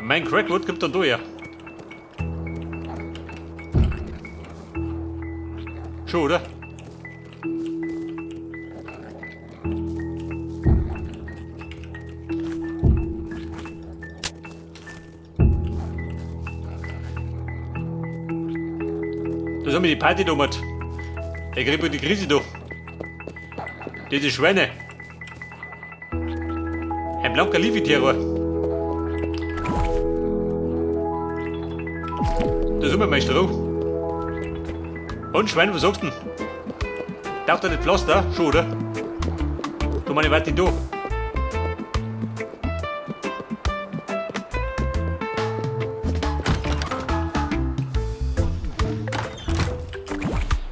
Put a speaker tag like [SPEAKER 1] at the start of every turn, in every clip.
[SPEAKER 1] Mein Crackwood kommt dann da her. Schon, oder? Das haben wir die Party da gemacht. Ich krieg die Krise da. Diese Schweine. Ein blanker Liefitierer. Da sind wir mein Stroh. Und Schwein, was sagst du denn? Taucht da nicht Pflaster? Schon, oder? Du meine warte da.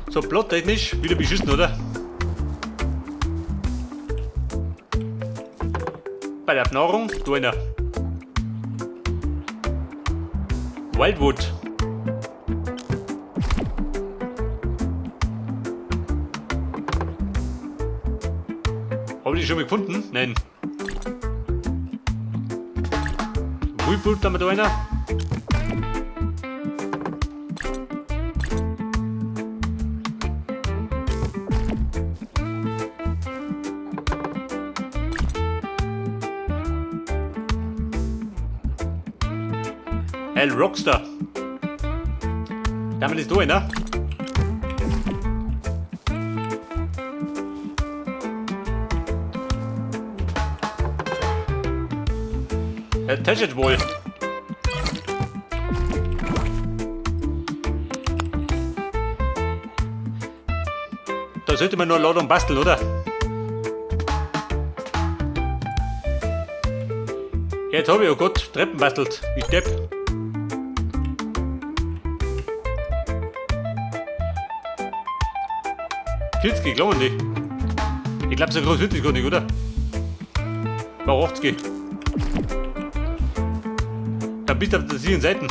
[SPEAKER 1] So plottechnisch wieder beschissen, oder? Bei der Nahrung, da einer. Wildwood. Hab ich die schon mal gefunden? Nein. Wildwood haben wir da einer. El Rockstar. Damit ist durch, ne? Er testet wohl. Da sollte man nur Ladung basteln, oder? Jetzt habe ich, oh Gott, Treppen bastelt. Ich Depp. 40 glauben die. Ich glaube, so groß wird das gar nicht, oder? War 80. Dann bist du auf der sicheren Seite.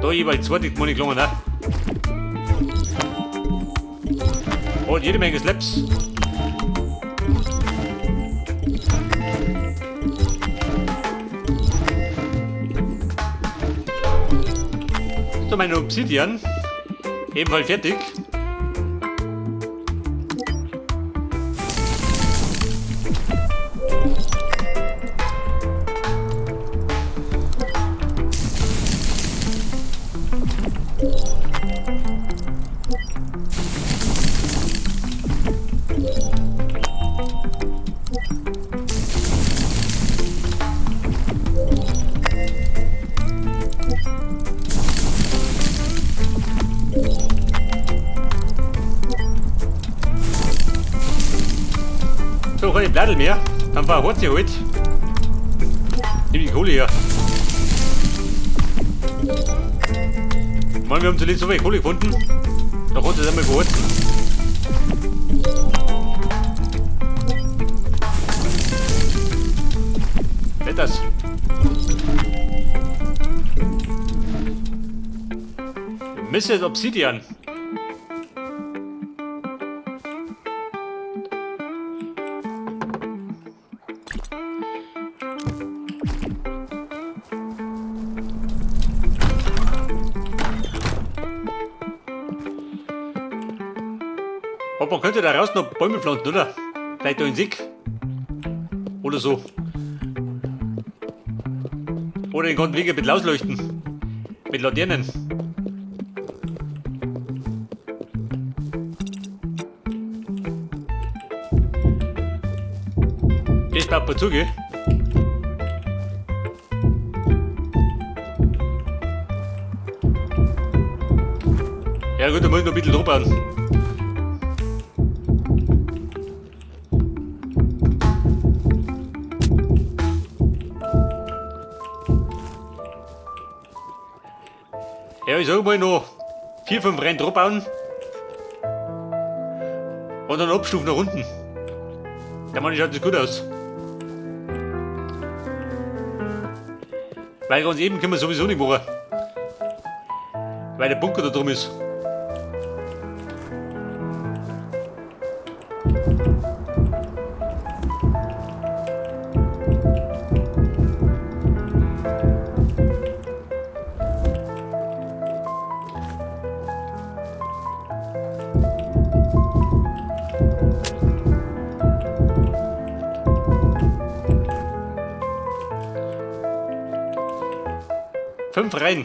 [SPEAKER 1] Da jeweils zwei, die meine gelungen, ne? Und jede Menge Slaps. So, meine Obsidian. Ebenfalls fertig. So, keine Bladel mehr. Dann war Holz geholt. Nimm die Kohle her. Mann, wir haben zuletzt so viel Kohle gefunden. Da konnte es einmal geholfen. Wer das? Mrs. Obsidian. Aber man könnte da raus noch Bäume pflanzen, oder? Vielleicht da in Sick. Oder so. Oder den ganzen Weg ein bisschen ausleuchten. Mit Laternen. Das baut man zu, gell? Ja gut, da muss ich noch ein bisschen drüber bauen. Ja, ich sag mal noch 4, 5 Reihen drauf bauen. Und dann abstufen nach unten. Der Mann schaut das gut aus. Weil ganz eben können wir sowieso nicht machen. Weil der Bunker da drum ist. 5 Reihen.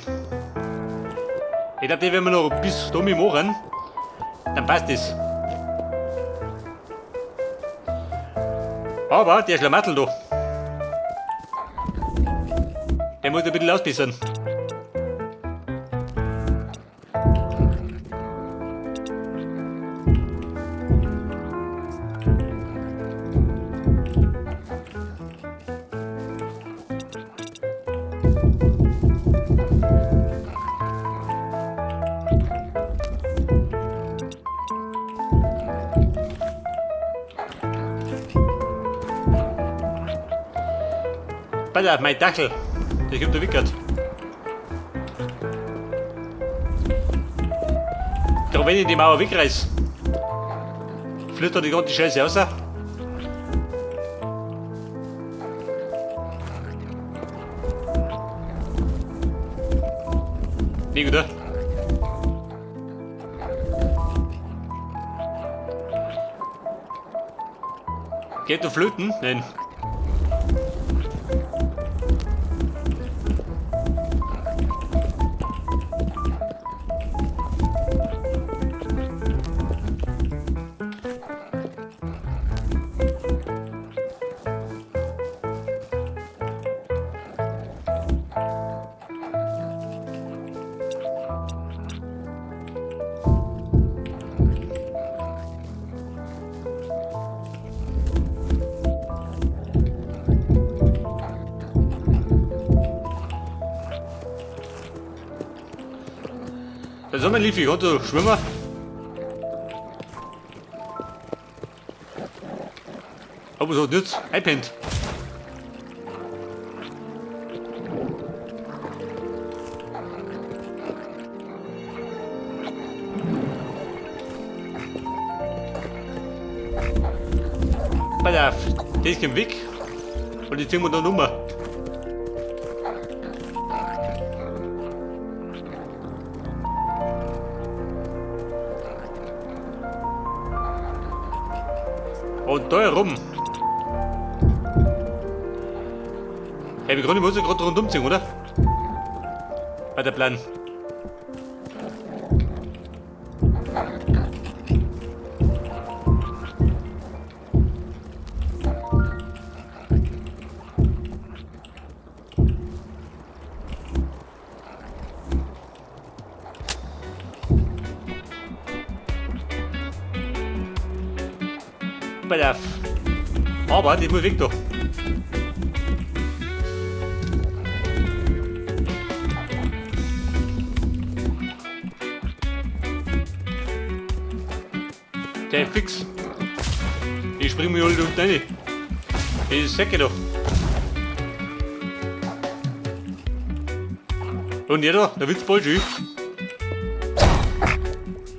[SPEAKER 1] Ich glaube, die werden wir noch bis da machen. Dann passt das. Aber der Schlamassel da, der muss ein bisschen ausbessern. Pass auf, mein Dackel, der kommt da wickert. Da, wenn ich die Mauer wegreiß, fliegt da die ganze Scheiße raus. Nee, oder? Geht du flöten? Nein. Der Sommer lief, ich konnte schwimmen. Aber so nicht einpennt. Pass auf, das kommt weg und die ziehen wir dann um. Und da herum. Hey, im Grunde muss ich gerade rundum ziehen, oder? Bei der Plan. Pass auf. Aber die muss weg da. Der ist fix. Ich spring mir alle unten rein. Das ist Säcke da. Und der da, der wird's bald schon.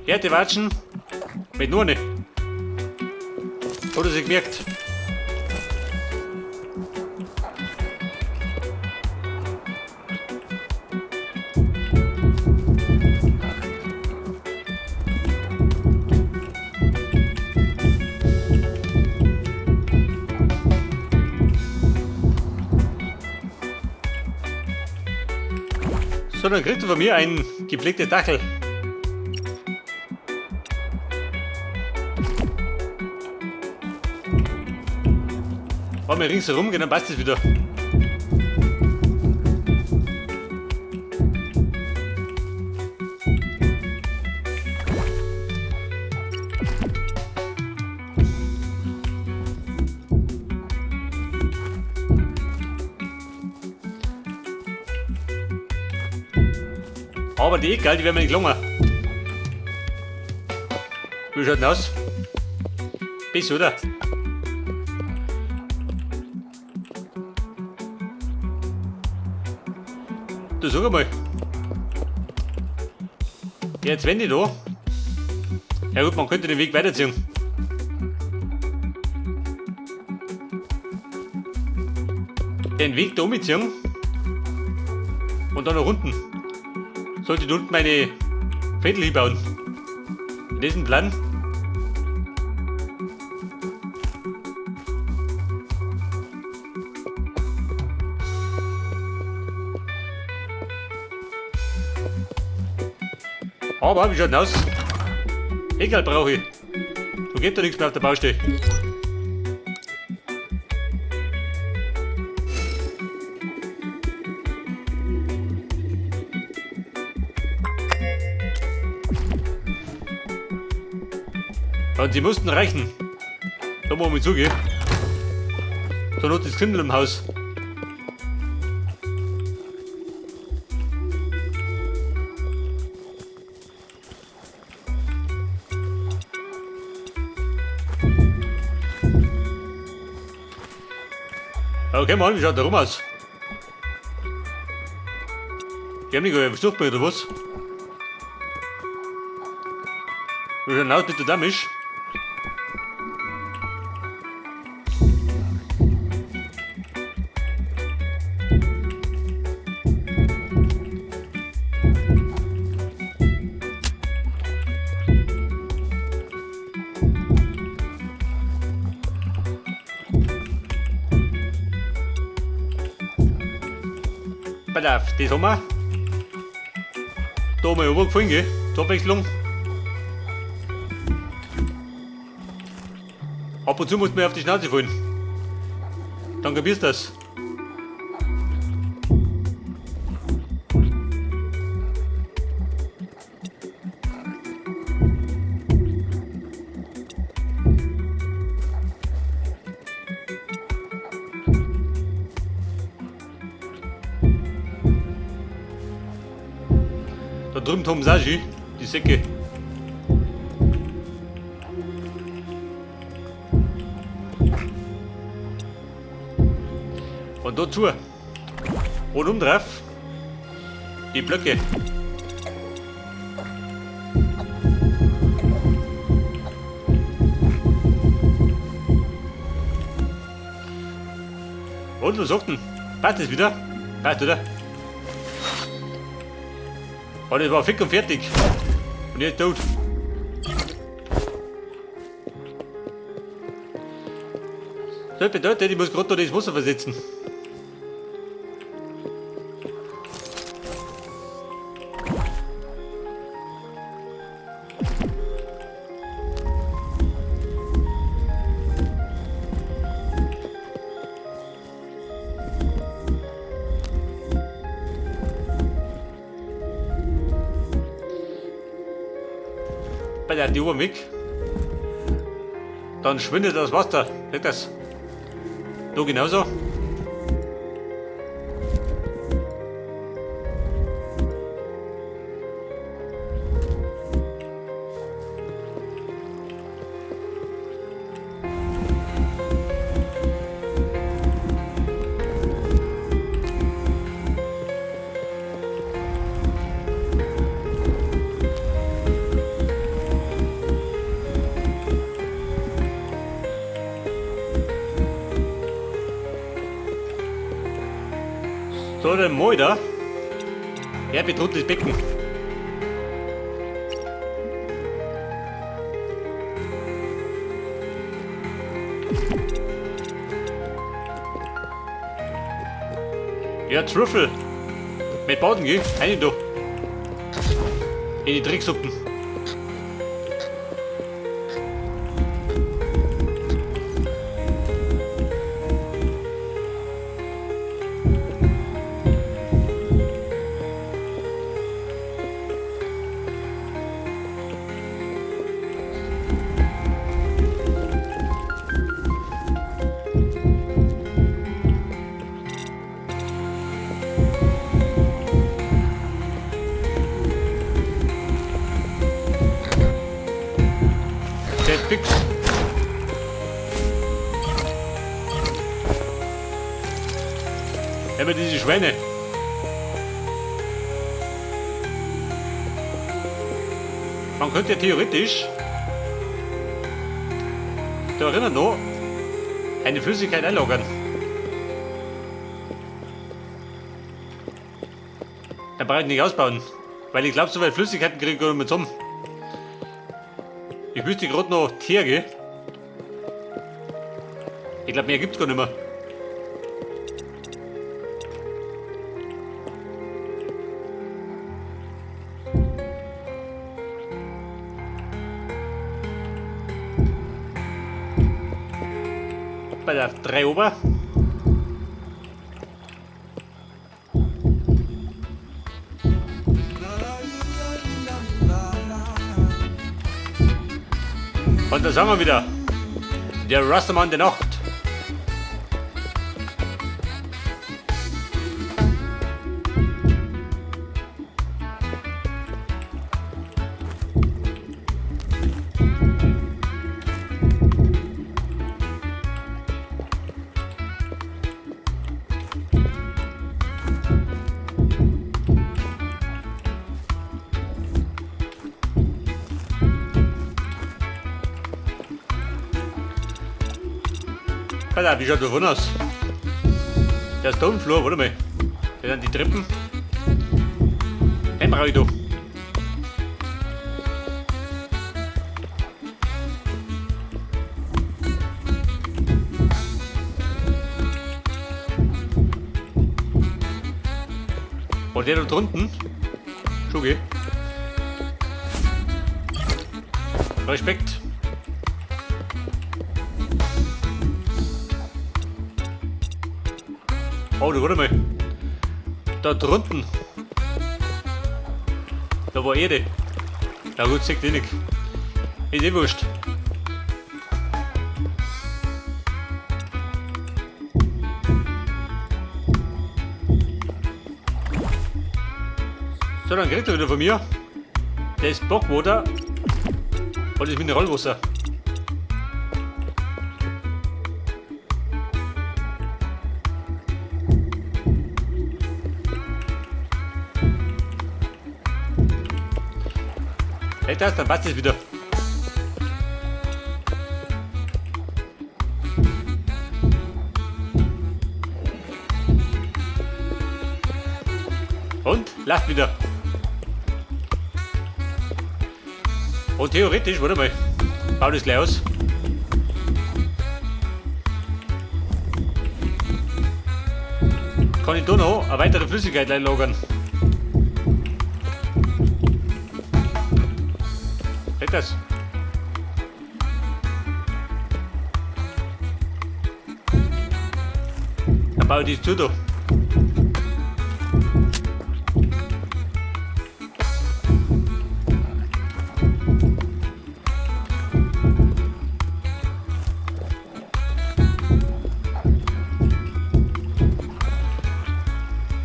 [SPEAKER 1] Härte Watschen. Mit nur nicht. Hat er sich gemerkt. So, dann kriegst du von mir ein gepflegtes Dackel. Wenn wir ringsherum gehen, dann passt es wieder. Aber die Ecke, die werden mir nicht gelungen. Wie schaut denn aus? Besser, oder? Du, sag einmal. Ja, jetzt wenn ich da. Ja gut, man könnte den Weg weiterziehen. Den Weg da umziehen. Und dann nach unten. Sollte ich unten meine Fädel hinbauen. In diesem Plan. Aber wie schaut denn aus? Egal brauche ich. Da geht da nichts mehr auf der Baustelle. Und sie mussten reichen. Da muss man zugehen. Da noch das Kindl im Haus. Okay, Mann, wie schaut da rum aus? Die haben nicht gar nicht oder was? Wie schaut denn aus, bist du da misch? Pass auf, das haben wir. Da haben wir runtergefallen, gell? Zur Abwechslung. Ab und zu muss man auf die Schnauze fallen. Dann kapierst du das. Da drüben Tom Saji, die Säcke. Und dazu, rundum drauf, die Blöcke. Und was sagt denn? Passt das wieder? Passt, oder? Oh, das war fick und fertig. Und jetzt tot. Das bedeutet, ich muss gerade da das Wasser versetzen. Bei der die Uhr weg. Dann schwindet das Wasser. Seht das? Da genauso. So, der Moi da. Er bedroht das Becken. Ja, Trüffel. Mit Baden, gell? Rein da. In die Drecksuppen. Fix. Immer diese Schweine. Man könnte ja theoretisch da erinnern noch eine Flüssigkeit einlagern. Dann brauche ich nicht ausbauen, weil ich glaube, so viel Flüssigkeiten kriege ich gar nicht mehr zusammen. Ich wüsste gerade noch Teer, gell? Ich glaube, mehr gibt's gar nicht mehr. Bei der 3 ober. Und da sagen wir wieder, der Rastermann der Nacht. Alter, wie schaut davon aus? Der Stonefloor, warte mal. Das sind die Treppen. Den brauche ich da. Und der da drunten? Schugi. Respekt. Oh, du, warte mal. Da drunten. Da war Erde. Ja gut, sieht eh nicht. Ist eh wurscht. So, dann kriegt er wieder von mir das Bogwater und das Mineralwasser. Hey, das, dann passt es wieder. Und lacht wieder. Und theoretisch, warte mal, bau das gleich aus. Kann ich da noch eine weitere Flüssigkeit einlagern? Geht das? Dann baue ich das zu da.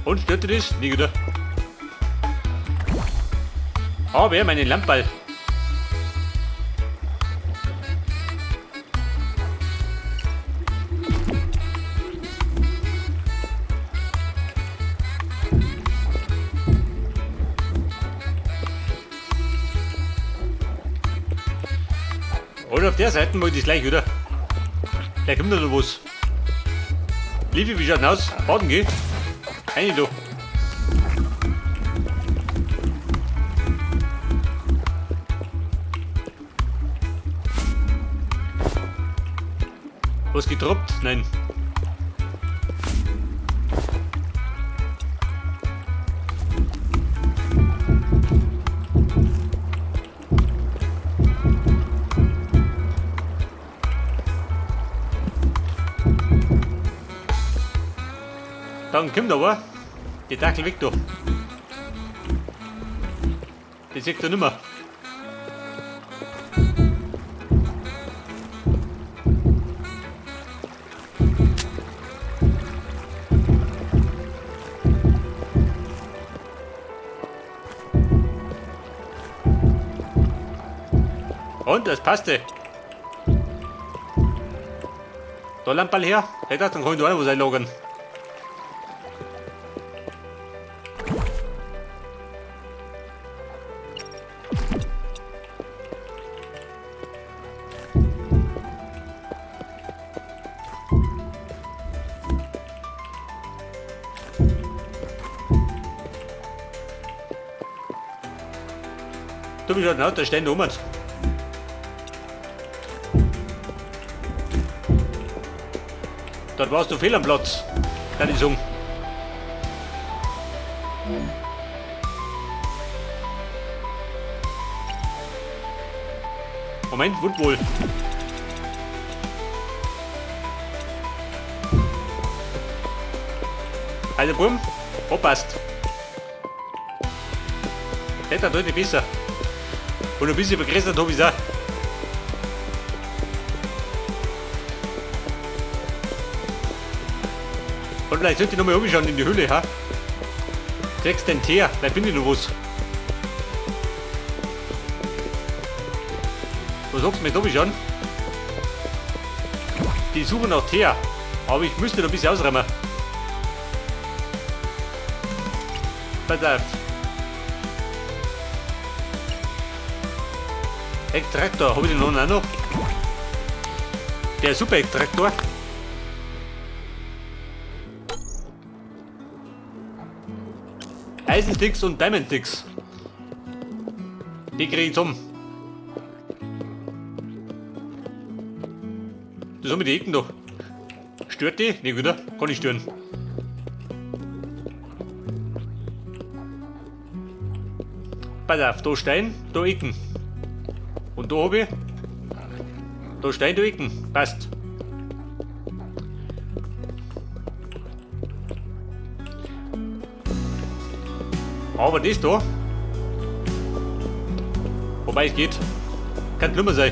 [SPEAKER 1] Und stört dir das? Nie wieder. Aber meinen Lammball. Und auf der Seite mache ich das gleich wieder. Da kommt noch was. Liebe, wie schaut denn aus? Baden geh. Rein da. Was gedroppt? Nein. Dann kommt aber die Dackel weg da. Die sieht er nimmer. Und das passte. Da Lamperl her. Hey, dann kann ich da auch noch was einlagern. Du bist halt da stehen da. Dort warst du fehl am Platz, kann ich sagen. Moment, Woodwool. Also Bumm, passt. Das ist deutlich besser. Und ein bisschen vergrößert habe ich es auch. Und vielleicht sollte ich nochmal umschauen in die Höhle, ha? Kriegst den Teer, vielleicht finde ich noch was. Was sagst du mir da schauen? Die suchen nach Teer. Aber ich müsste noch ein bisschen ausräumen. Pass auf. Extraktor, habe ich den noch auch noch? Der Super Extraktor. Eisensticks und Diamond Sticks. Die kriege ich zusammen. Das haben wir die Ecken da. Stört die? Ne, wieder. Kann ich stören. Pass auf, da Stein, da Ecken. Und da habe ich. Da Stein, da Ecken. Passt. Aber das da. Wobei es geht. Kann schlimmer sein.